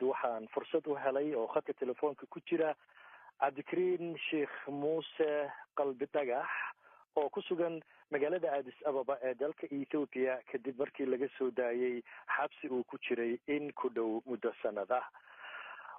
Waxaan fursad u helay oo khadka telefoonka ku jira Cabdikariin Sheekh Muuse Qalbi Dhagax oo ku sugan magaalada Addis Ababa ee dalka Ethiopia, kadib markii laga soo daayey xabsi uu ku jiray in ku dhow muddo sanad ah.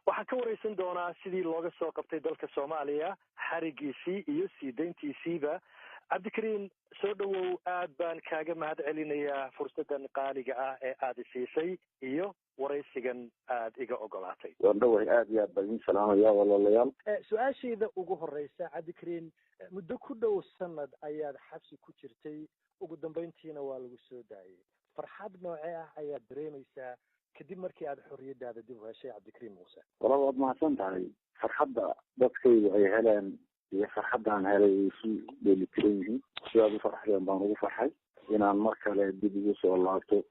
Waxaan ka wareysan doonaa sidii looga soo qabtay dalka Soomaaliya, xarigiisii iyo sii dayntiisiiba. Cabdikariin, soo dhowow, aad baan kaaga mahad celinayaa fursaddan qaaliga ah ee aada siisay iyo waraysigan aada iga ogolaatay. Waan dhawahay, aad iyo aad baan idin salaamaya, walaalayaal. Su-aashayda ugu horeysa, Cabdikariin, muddo ku dhow sanad ayaad xabsi ku jirtay, ugu dambeyntiina waa lagu soo daayay. Farxad noocee ah ayaad dareemaysaa kadib markii aad xorriyadaada dib u heshay, Cabdikariin Muuse? Walaal, waad mahadsan tahay. Farxadda dadkaydu ay heleen iyo farxaddaan helay ay isu dheelitiran yihiin. Sidaad u farxdeen baan ugu farxay inaan mar kale dib ugu soo laabto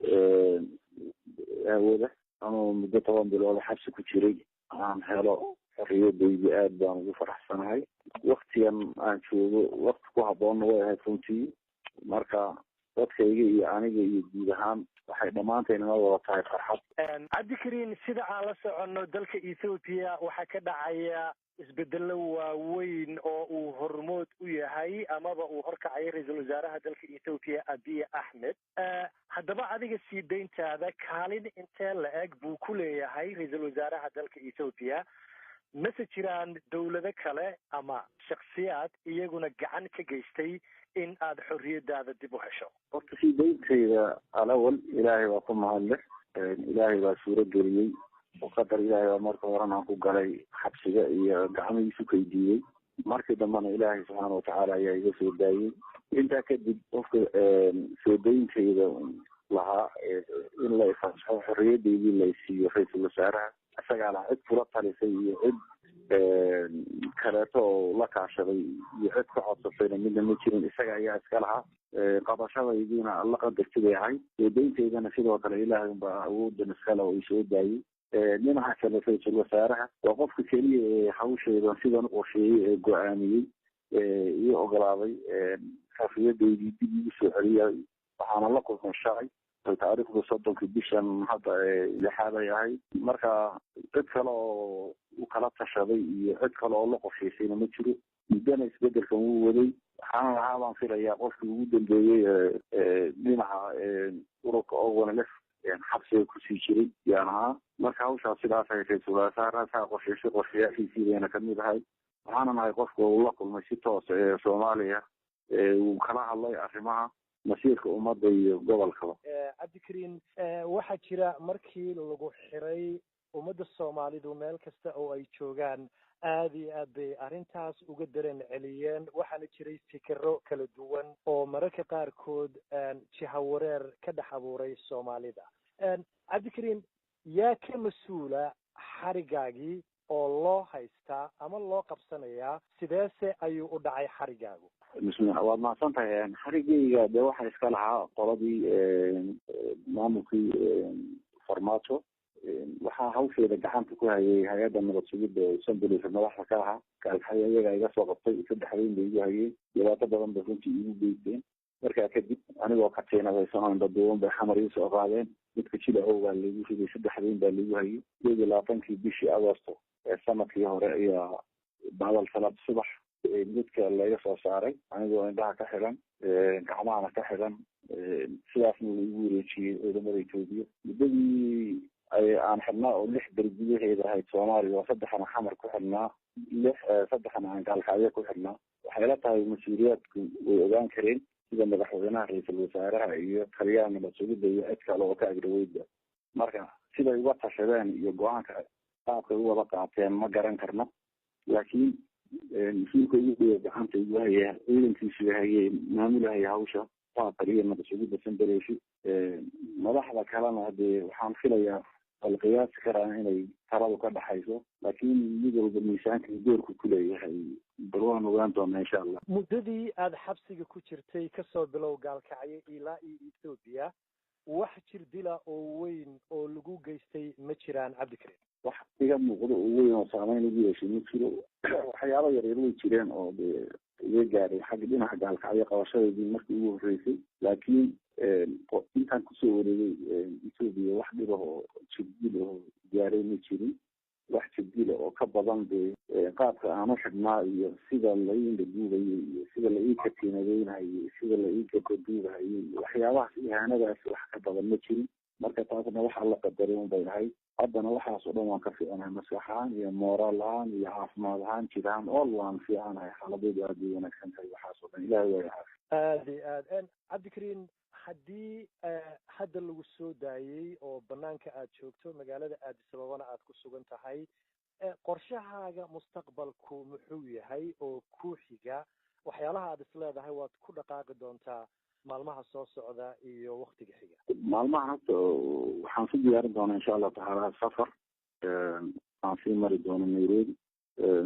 hawada anoo muddo 10 bilood xabsi ku jiray, aan helo xorriyadaydi. Aad baan ugu faraxsanahay. Waktigan aan joogo wakti ku habboonna way ahayd runtii. Marka dadkayga iyo aniga iyo guud ahaan waxay dhammaanteen ina wada tahay farxad. Cabdikariin, sida aan la soconno, dalka Ethiopia waxaa ka dhacaya isbedelo waaweyn oo uu hormood u yahay amaba uu horkacaya ra-iisul wasaaraha dalka Ethiopia, Abiy Axmed. Haddaba adiga sii dayntaada kaalin intee la eg buu ku leeyahay ra-iisul wasaaraha dalka Ethiopia? Mase jiraan dawlado kale ama shaksiyaad iyaguna gacan ka geystay in aad xorriyadaada dib u hesho? Horta sii dayntayda alawal Ilaahay waa ku mahadleh, Ilaahay baa suuro geliyey oo qadar Ilaahay baa marka horena aan ku galay xabsiga iyo gacmihiisu kaydiiyey, markii dambena Ilaahay subxaana watacaala ayaa iga soo daayey. Intaa kadib qofka soo dayntayda lahaa in la ifasaxo, xorriyadaydii la isiiyo, ra-iisul wasaaraha isagaa lahaa. Cid kula talisay iyo cid kaleeto oo la kaashaday iyo cid ka codsatayna midna ma jirin. Isaga ayaa iska lahaa. Qabashadaydiina Alla qadarti bay ahayd, soo dayntaydana sidoo kale Ilaahay unbaa awoodan iskale oo isoo daayey. Dhinaca kale, ra-iisul wasaaraha waa qofka keliya ee hawshaydan sidan u qorsheeyey ee go-aamiyey, iyo ogolaaday xorriyadaydii dib igu soo celiyay. Waxaana la kulmay shalay, taariikhdu 30-kii bishan hadda lixaad ay ahayd. Marka cid kale oo u kala tashaday iyo cid kale oo la qorshaysayna ma jiro. Muddana isbedelkan wuu waday, waxaana lahaa baan filayaa qofkii ugu dambeeyey dhinaca ururka ONLF xabsiga kusii jiray yaan ahaa. Marka hawshaas sidaas ay ra-iisul wasaarahasaa qorshaysay, qorshayaashiisii bayna kamid ahay. Waxaana nahay qofka uu la kulmay si toos ee Soomaaliya uu kala hadlay arrimaha masiirka ummadda iyo gobolkaba. Cabdikariin, waxaa jira markii lagu xiray ummadda Soomaalidu meel kasta oo ay joogaan aada iyo aad bay arrintaas uga dareen celiyeen. Waxaana jiray fikiro kala duwan oo mararka qaarkood jihawareer ka dhex abuuray Soomaalida. Cabdikariin, yaa ka mas-uula xarigaagii oo loo haystaa ama loo qabsanayaa? Sideese ayuu u dhacay xarigaagu? Bismillah, waad mahadsan tahay. Xarigayga dee waxaa iska lahaa qoladii maamulkii Farmaajo. Waxaa hawsheeda gacanta ku hayay hay-adda nabad sugidda oo Sanbaloshe madaxda ka ahaa. Gaalkaxyo iyagaa iga soo qabtay. 3 habeen bay igu hayeen, dhibaato badan bay runtii igu geysteen. Markaa kadib anigoo katiinadaysan oo indhaduuban bay Xamar ii soo qaadeen. Midka Jilacow baa laigu riday, 3 habeen baa laigu hayay. 21-kii bishii Agosto ee sanadkii hore ayaa bacdal salaad subax midka laga soo saaray, anigoo indhaha ka xiran, gacmahana ka xiran. Sidaasna laigu wareejiyey ciidamada Etoobiya. Muddadii aan xidhnaa oo 6 beri gudaheeda ahayd Soomaaliya, oo saddexna Xamar ku xidhnaa, lix saddexna aan Gaalkacyo ku xidhnaa, waxay la tahay mas-uuliyaadku way ogaan kareen, sida madaxweynaha, ra-iisul wasaaraha iyo taliyaha nabad sugidda iyo cid kale oo ka agdhaweydba. Marka siday uga tashadeen iyo go-aanka qaabkay u wada qaateen ma garan karno, laakiin mas-uulka ugu dhow gacanta igu haya, ciidankiisu hayay, maamulahaya hawsha, waa taliya nabad sugidda Sanbaloshe. Madaxda kalena hadee waxaan filayaa waa la qiyaasi karaa inay taladu ka dhaxayso, laakiin mid walba miisaanka doorku ku leeyahay bal waan ogaan doonaa, insha Allah. Muddadii aada xabsiga ku jirtay, kasoo bilow Gaalkacyo ilaa iyo Ethiopia, wax jir dila oo weyn oo lagu geystay ma jiraan, Cabdikariim? Wax iga muuqdo oo weyn oo saameyn ugu yeeshay ma jiro. Waxyaaba yaryar way jireen oo dee iga gaaray xagga dhinaca Gaalkacyo qabashadeedii markii ugu horreysay, laakiin intaan kusoo wareegay Ethiopia wax dhib ah oo jirdil oo gaaray ma jirin wax jabdila oo ka badan dee qaabka aan u xidhnaa iyo sida la ii indhaduubayay iyo sida la ii katiinadeynayay iyo sida la ii gadaduubahayay iyo waxyaabahaas ihaanadaas wax ka badan ma jirin. Marka taasna waxaa la qadaray un bay ahayd. Haddana waxaas oo dhan waan ka fiicanahay, maskax ahaan iyo mooraal ahaan iyo caafimaad ahaan, jir ahaan all waan fiicanahay. Xaaladaydu aad bay wanaagsan tahay, waxaas oo dhan Ilaahay waa caafi. Aada iyo aad, Cabdikariin, haddii hadda lagu soo daayey oo banaanka aad joogto, magaalada Addis Ababana aad ku sugan tahay, qorshahaaga mustaqbalku muxuu yahay oo ku xiga? Waxyaalaha aad is leedahay waad ku dhaqaaqi doontaa maalmaha soo socda iyo waktiga xiga? Maalmahan horta waxaan ku diyaarin doonaa insha Allahu tacaala safar aan sii mari doono Nairobi.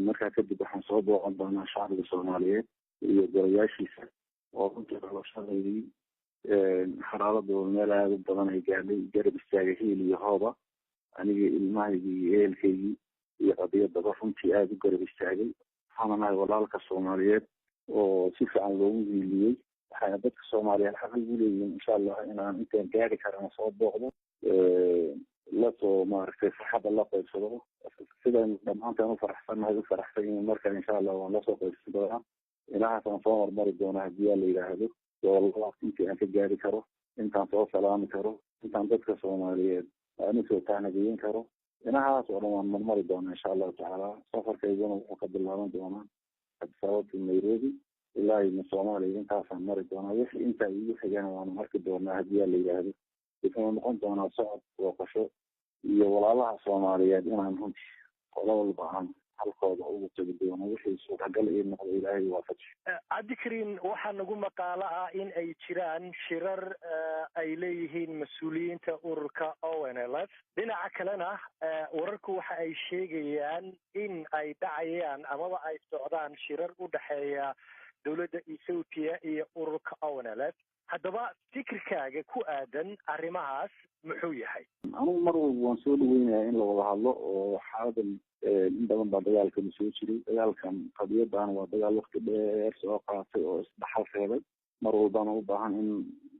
Markaa kadib waxaan soo booqan doonaa shacbiga Soomaaliyeed iyo golayaashiisa oo runtii noloshadaydii xaraaradooda meel aada u badan ay gaadhay, garab istaagay hiil iyo hooba, aniga ilmahaygii iyo ehelkaygii iyo qadiyadaba runtii aada u garab istaagay. Waxaana nahay walaalka Soomaaliyeed oo si fiican loogu hiiliyey. Waxayna dadka Soomaaliyeed xaq igu leeyihiin insha Allah inaan intaan gaari karana soo booqdo, lasoo maaragtay farxadda la qaybsado sidaynu dhammaanteen u faraxsannahay u faraxsan yihiin. Marka insha Allah waan lasoo qaybsan doonaa, ilahaasaan soo hormari doonaa haddii aa la yidhaahdo, goboladaas intii aan ka gaari karo, intaan soo salaami karo, intaan dadka Soomaaliyeed aan usoo tahnadiyin karo, inahaas oo dhan waan marmari doonaa insha Allahu tacaala. Safarkayguna wuxuu ka bilaaban doonaa Addis Ababa to Nairobi ilaa iyo Soomaaliya, intaasaan mari doonaa. Wixii intaa iigu xigana waanu arki doonaa haddii aa la yidhaahdo. Wuxuu noqon doonaa socod booqasho iyo walaalaha Soomaaliyeed inaan runtii qolo walba aan halkooda ugu tegi doono wixii suuragal ii noqdo Ilaahay waafaji. Cabdikariin, waxaa nagu maqaalo ah in ay jiraan shirar ay leeyihiin mas-uuliyiinta ururka ONLF. Dhinaca kalena wararku waxa ay sheegayaan in ay dhacayaan amaba ay socdaan shirar u dhexeeya dowladda Ethiopia iyo ururka ONLF. Haddaba fikirkaaga ku aadan arrimahaas muxuu yahay? Anigu mar walba waan soo dhaweynayaa in la wada hadlo oo xaaladan in badan baa dagaalkanu soo jiray. Dagaalkan qadiyadana waa dagaal wakti dheer soo qaatay oo isdhaxal reebay, mar walbana u baahan in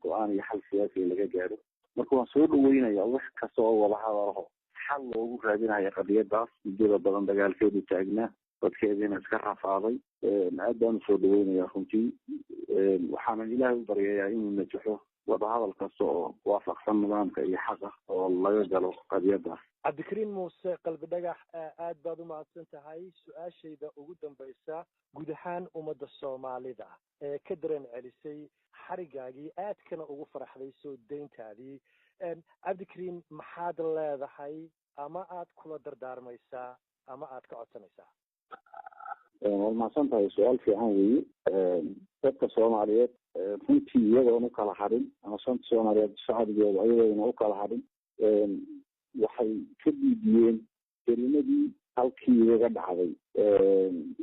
go-aan iyo xal siyaasiya laga gaadho. Marka waan soo dhaweynaya wax kasta oo wada hadalaho xal loogu raadinayo qadiyadaas muddada badan dagaalkeedu taagnaa, dadkeediina iska rafaaday. Aad baan usoo dhaweynaya runtii, waxaanan Ilaahay u baryayaa inuu najaxo wadahadal kasta oo waafaqsan nidaamka iyo xaqa oo laga galo qadiyadaas. Cabdikariin Muuse Qalbi Dhagax, aad baad u mahadsan tahay. Su-aashayda ugu dambaysa, guud ahaan ummadda Soomaalida ee ka dareen celisay xarigaagii aadkana ugu faraxday soo dayntaadii, Cabdikariin, maxaad leedahay ama aad kula dardaarmaysaa ama aad ka codsanaysaa? Waad mahadsan tahay, su-aal fiican weeye. Dadka Soomaaliyeed runtii iyagoona u kala hadhin, ama shanta Soomaaliyeed shacbigooda iyagoona u kala hadhin, waxay ka dhiibiyeen kelimadii halkii igaga dhacday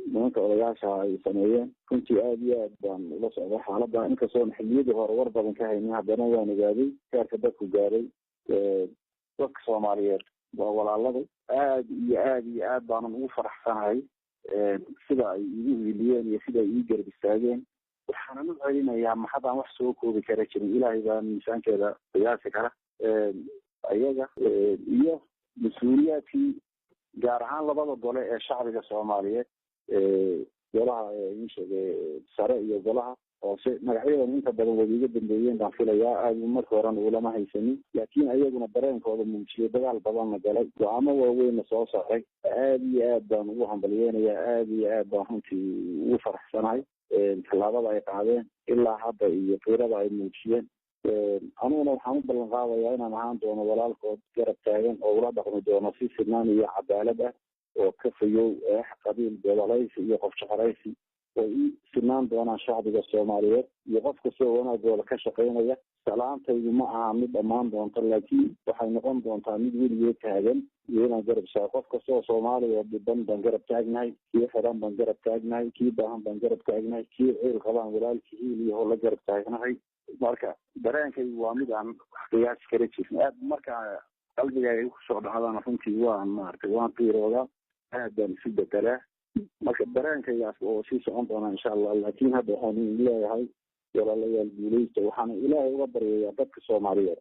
nimanka odayaasha ay sameeyeen. Runtii aada iyo aad baan ula socday xaaladda, inkastoon xilliyadii hore war badan ka haynin, haddana waan ogaaday heerka dadku gaaray. Dadka Soomaaliyeed waa walaaladay, aada iyo aada iyo aad baanan ugu faraxsanahay sida ay igu hiiliyeen iyo sida ay ii garab istaageen. Waxaanan u celinayaa maxadaan wax soo koobi kara jirin, Ilaahay baa miisaankeeda qiyaasi kara, iyaga iyo mas-uuliyaadkii, gaar ahaan labada gole ee shacbiga Soomaaliyeed, golaha insheege sare iyo golaha hoose. Magacyadan inta badan wada iga dambeeyeen baan filayaa, aada marka horena ulama haysanin, laakiin ayaguna dareenkooda muujiyey, dagaal badanna galay, go-aamo waaweynna soo saaray. Aada iyo aad baan ugu hambalyeynayaa, aada iyo aad baan runtii ugu faraxsanahay tallaabada ay qaadeen ilaa hadda iyo qiirada ay muujiyeen. Aniguna waxaan u ballan qaadayaa inaan ahaan doono walaalkood garab taagan oo ula dhaqmi doono si sinaan iyo cadaalad ah oo ka fayow eex, qabiil, gobolaysi iyo qof jecelaysi, oo ii sinaan doonaan shacbiga Soomaaliyeed iyo qof kastoo wanaagooda ka shaqaynaya. Salaantaydu ma aha mid dhammaan doonta, laakiin waxay noqon doontaa mid weligeed taagan iyo inaan garab istaago qof kasta oo Soomaaliya dhiban baan garab taagnahay, kii xiran baan garab taagnahay, kii baahan baan garab taagnahay, kii ciil qabaan walaalkii hiil iyo la garab taagnahay. Marka dareenkaygu waa mid aan wax qiyaasi kara jirin. Aad marka qalbigaaga kusoo dhacdana runtii waan maaragtay waan qiiroodaa, aad baan isu bedelaa. Marka dareenkaygaas oo sii socon doonaa insha Allah. Laakiin hadda waxaan leeyahay walaalayaal guuleysta, waxaana Ilaahay uga baryayaa dadka Soomaaliyeed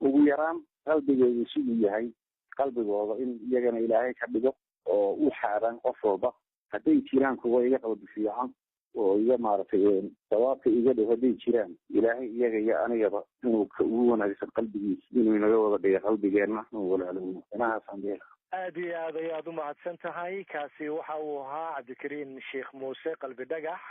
ugu yaraan qalbigaygu siduu yahay Qalbigooda in iyagana Ilaahay ka dhigo oo u xaaraan qof walba. Hadday jiraan kuwa iga qalbi fiican oo iga maaragtay sawaabka iga dhow, hadday jiraan, Ilaahay iyaga iyo anigaba inuu ka ugu wanaagsan qalbigiisa inuu inaga wada dhiga qalbigeenna inuu walaalowno. Inahaasaan dhihi lahaa. Aad iyo aad ayaad umahadsan tahay. Kaasi waxa uu ahaa Cabdikariin Sheekh Muuse Qalbi Dhagax.